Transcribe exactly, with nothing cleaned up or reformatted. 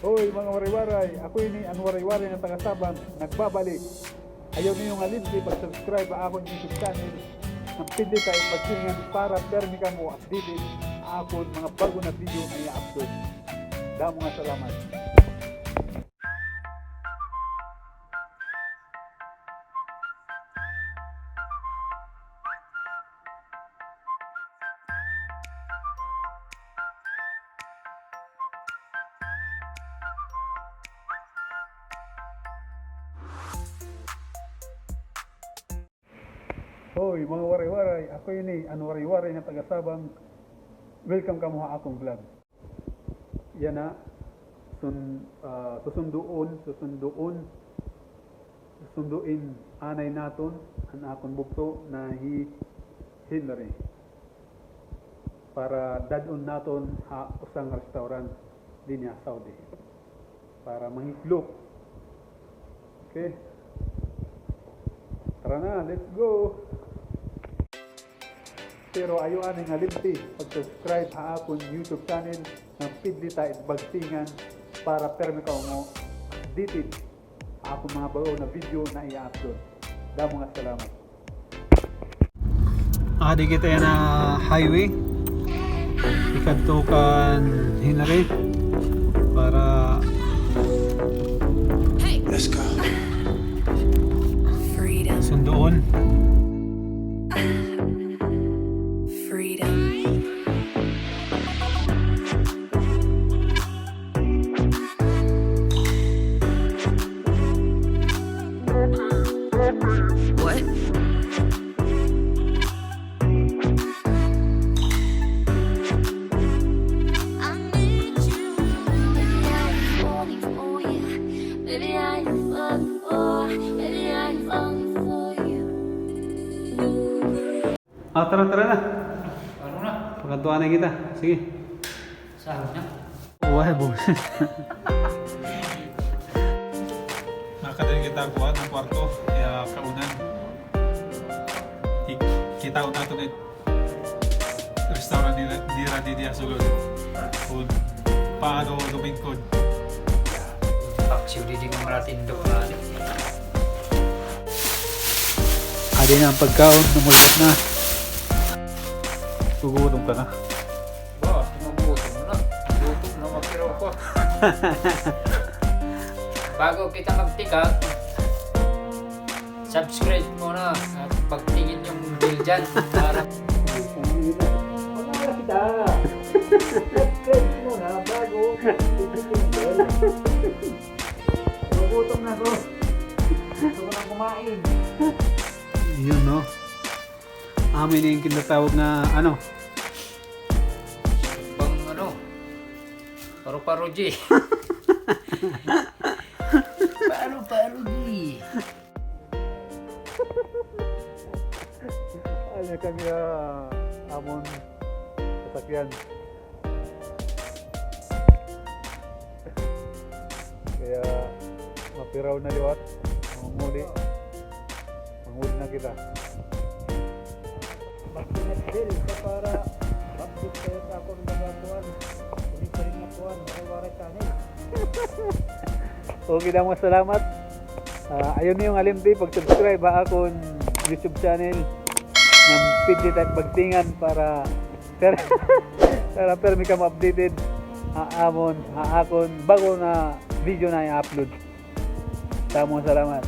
Hoy, mga Waray-Waray, ako ini an Waray-Waray nga taga Sabang, nagbabalik. Ayaw niyo ngalimti pag-subscribe ha akon YouTube channel, ngan pindita it bagsingan para pirmi kamo updated ha akon mga bag-o nga video nga i-upload. Damo nga salamat. Hoy, mga Waray-Waray, ako ini an Waray-Waray nga taga Sabang. Welcome kamo ha akon vlog. Yana, sun-, ah, susunduon, susunduon, susunduin anay naton an akon bugto na hi Henry para dad-on naton ha usa nga restaurant dinhi ha Saudi para mangitlok. Okay. Tara na, let's go. Pero ayaw anay ngalimti pag-subscribe ha akon YouTube channel ngan pindita it bagsingan para pirmi kamo updated ha akon mga bag-o nga video nga i-upload. Damo nga salamat. Adi kita yana highway. Ikadto kan Henry para Let's go. Freedom. Sundoon. Freedom. What? Ah, tara, tara na. Ano na? Pakadtuan na kita. Sige. Sahod na. Wah, boss. Nakadiri kita kuan, an kwarto. Kaya kaunan. Ki-, kita naton it restaurant nira, nira didi ha sulod. Kun paano lumingkod. Paksiw didi nga mga tindog na. Adi na an pagkaon, namulot na. Gugutom ka na. Ba, gugutom na. Gutom na, mapiro ako. Bago kita magtikang, subscribe muna at pagtingin yung bell dyan para Pangalan kita. Subscribe muna bago pindot yung bell. Gugutom na ako. Gusto ko nang kumain. Yun, no? Amo ini an ginatawag nga, ano? Bang, ano? Paru-paro G. Paru-paro G. Adi na kami, ah, amon sasakyan. Kaya mapiraw na liwat, manguli. Manguli na kita. Magpinat bill ka para update kayo sa akong mga kuwan. Kunin-kunin na kuwan, Waray-Waray Channel. Okay, damo nga salamat. Ah, ayaw niyo ngalimti pag-subscribe ha akon YouTube channel. Ngan pindot it bagsingan para per-, para pirmi kamo updated ha amon, ha akon bag-o nga video nga i-upload. Damo nga salamat.